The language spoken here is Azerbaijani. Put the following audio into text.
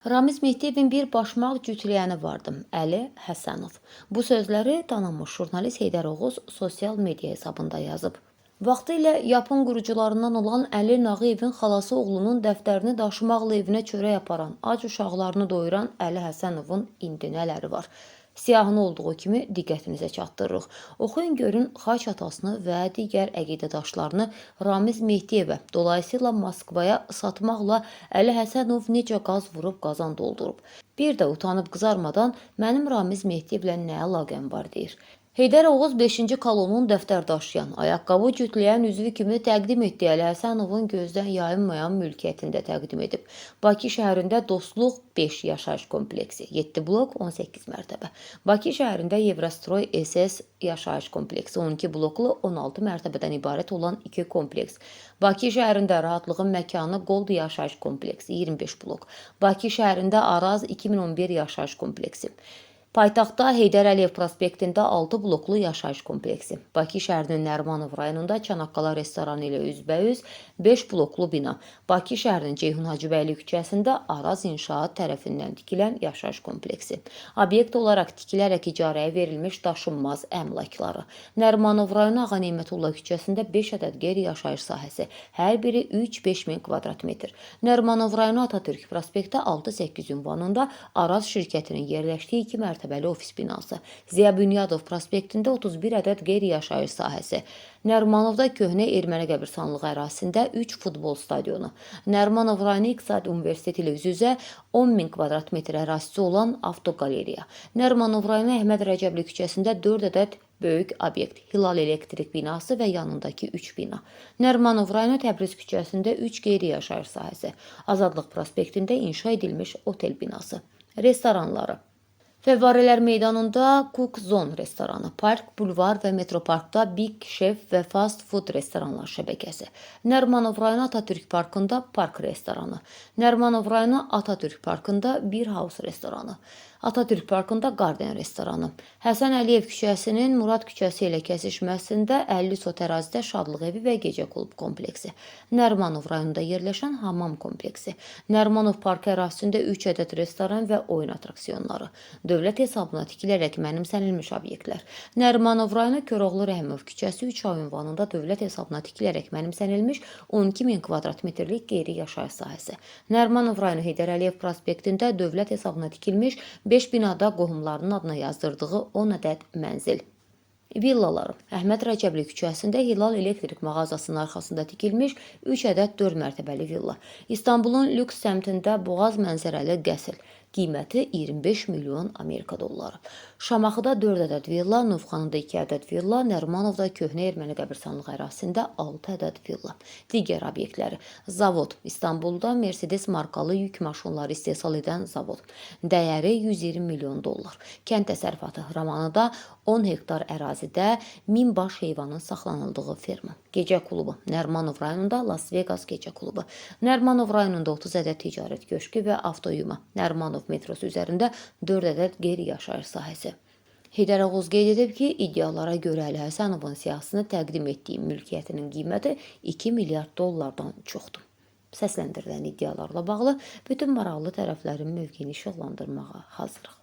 Ramiz Mehdiyevin bir başmaq cütləyəni vardı, Əli Həsənov. Bu sözləri tanınmış jurnalist Heydər Oğuz sosial media hesabında yazıb. Vaxtilə Yapon qurucularından olan Əli Nağıyevin xalası oğlunun dəftərini daşımaqla evinə çörək aparan, ac uşaqlarını doyuran Əli Həsənovun indi nələri var? Siyahını olduğu kimi diqqətinizə çatdırırıq. Oxuyun görün xaç atasını və digər əqidədaşlarını Ramiz Mehdiyevə, dolayısıyla Moskvaya satmaqla Əli Həsənov necə qaz vurub qazan doldurub. Bir də utanıb qızarmadan mənim Ramiz Mehdiyevlə nə əlaqəm var deyir. Heydər Oğuz 5-ci kolonun dəftər daşıyan, ayaqqabı cütləyən üzvü kimi təqdim etdiyi Əli Həsənovun gözdən yayınmayan mülkiyyətində təqdim edib. Bakı şəhərində Dostluq 5 yaşayış kompleksi, 7 blok, 18 mərtəbə. Bakı şəhərində Yevrostroy SS yaşayış kompleksi, 12 bloklu, 16 mərtəbədən ibarət olan 2 kompleks. Bakı şəhərində Rahatlığın məkanı Gold yaşayış kompleksi, 25 blok. Bakı şəhərində Araz 2011 yaşayış kompleksi. Paytaxtda Heydər Əliyev prospektində 6 bloklu yaşayış kompleksi. Bakı şəhərinin Nərimanov rayonunda Çanaqqala restoranı ilə üzbəüz 5 bloklu bina. Bakı şəhərinin Ceyhun Hacıbəyli küçəsində Araz İnşaat tərəfindən tikilən yaşayış kompleksi. Obyekt olaraq tikilərək icarəyə verilmiş daşınmaz əmlakları. Nərimanov rayonu Ağa Nemətullah küçəsində 5 ədəd qeyri-yaşayış sahəsi, hər biri 3-5 min kvadrat metr. Nərimanov rayonu Atatürk prospekti 6-8 ünvanında Araz şirkətinin yerləşdiyi 2 mərtəbəli ofis binası. Ziya Bünyadov prospektində 31 ədəd qeyri-yaşayış sahəsi. Nərimanovda köhnə erməni qəbirstanlığı ərazisində 3 futbol stadionu. Nərimanov rayonu İqtisadi Universiteti ilə üz-üzə 10 min kvadrat metr ərazisi olan avtoqaleriya. Nərimanov rayonu Əhməd Rəcəbli küçəsində 4 ədəd böyük obyekt, Hilal Elektrik binası və yanındakı 3 bina. Nərimanov rayonu Təbriz küçəsində 3 qeyri-yaşayış sahəsi. Azadlıq prospektində inşa edilmiş otel binası. Restoranları. Fəvvarələr meydanında Cook Zone restoranı, Park, Bulvar və Metroparkda Big Chef və Fast Food restoranlar şəbəkəsi. Nərimanov rayonu Atatürk Parkında Park restoranı. Nərimanov rayonu Atatürk Parkında Bir House restoranı. Atatürk Parkında Garden restoranı. Həsən Əliyev küçəsinin Murad küçəsi ilə kəsişməsində 50 sot ərazidə Şadlıq evi və gecə klub kompleksi. Nərimanov rayonunda yerləşən hamam kompleksi. Nərimanov parkı ərazisində 3 ədəd restoran və oyun attraksiyonları. Dövlət hesabına tikilərək mənimsənilmiş obyektlər. Nərimanov rayonu Koroğlu Rəhimov küçəsi 3A ünvanında dövlət hesabına tikilərək mənimsənilmiş 12 min kvadrat metrlik qeyri-yaşayış sahəsi. Nərimanov rayonu Heydər Əliyev prospektində dövlət hesabına tikilmiş 5 binada qohumlarının adına yazdırdığı 10 ədəd mənzil. Villaları. Əhməd Rəcəbli küçəsində Hilal Elektrik mağazasının arxasında tikilmiş 3 ədəd 4 mərtəbəli villa. İstanbulun lüks səmtində Boğaz mənzərəli qəsr. Qiyməti 25 milyon Amerika dolları. Şamaxıda 4 ədəd villa, Novxanıda 2 ədəd villa, Nərimanovda köhnə erməni qəbirstanlığı ərazisində 6 ədəd villa. Digər obyektləri: Zavod, İstanbulda Mercedes markalı yük maşınları istehsal edən zavod. Dəyəri 120 milyon dollar. Kənd təsərrüfatı romanıda 10 hektar ərazidə 1000 baş heyvanın saxlanıldığı ferma. Gecə klubu Nərimanov rayonunda Las Vegas gecə klubu. Nərimanov rayonunda 30 ədəd ticarət köşkü və avtoyuma. Nərimanov metrosu üzərində 4 ədəd qeyri-yaşayış sahəsi. Heydər Oğuz qeyd edib ki, iddialara görə Əli Həsənovun siyahısını təqdim etdiyi mülkiyyətinin qiyməti 2 milyard dollardan çoxdur. Səsləndirilən iddialarla bağlı bütün maraqlı tərəflərin mövqeyini işıqlandırmağa hazırıq.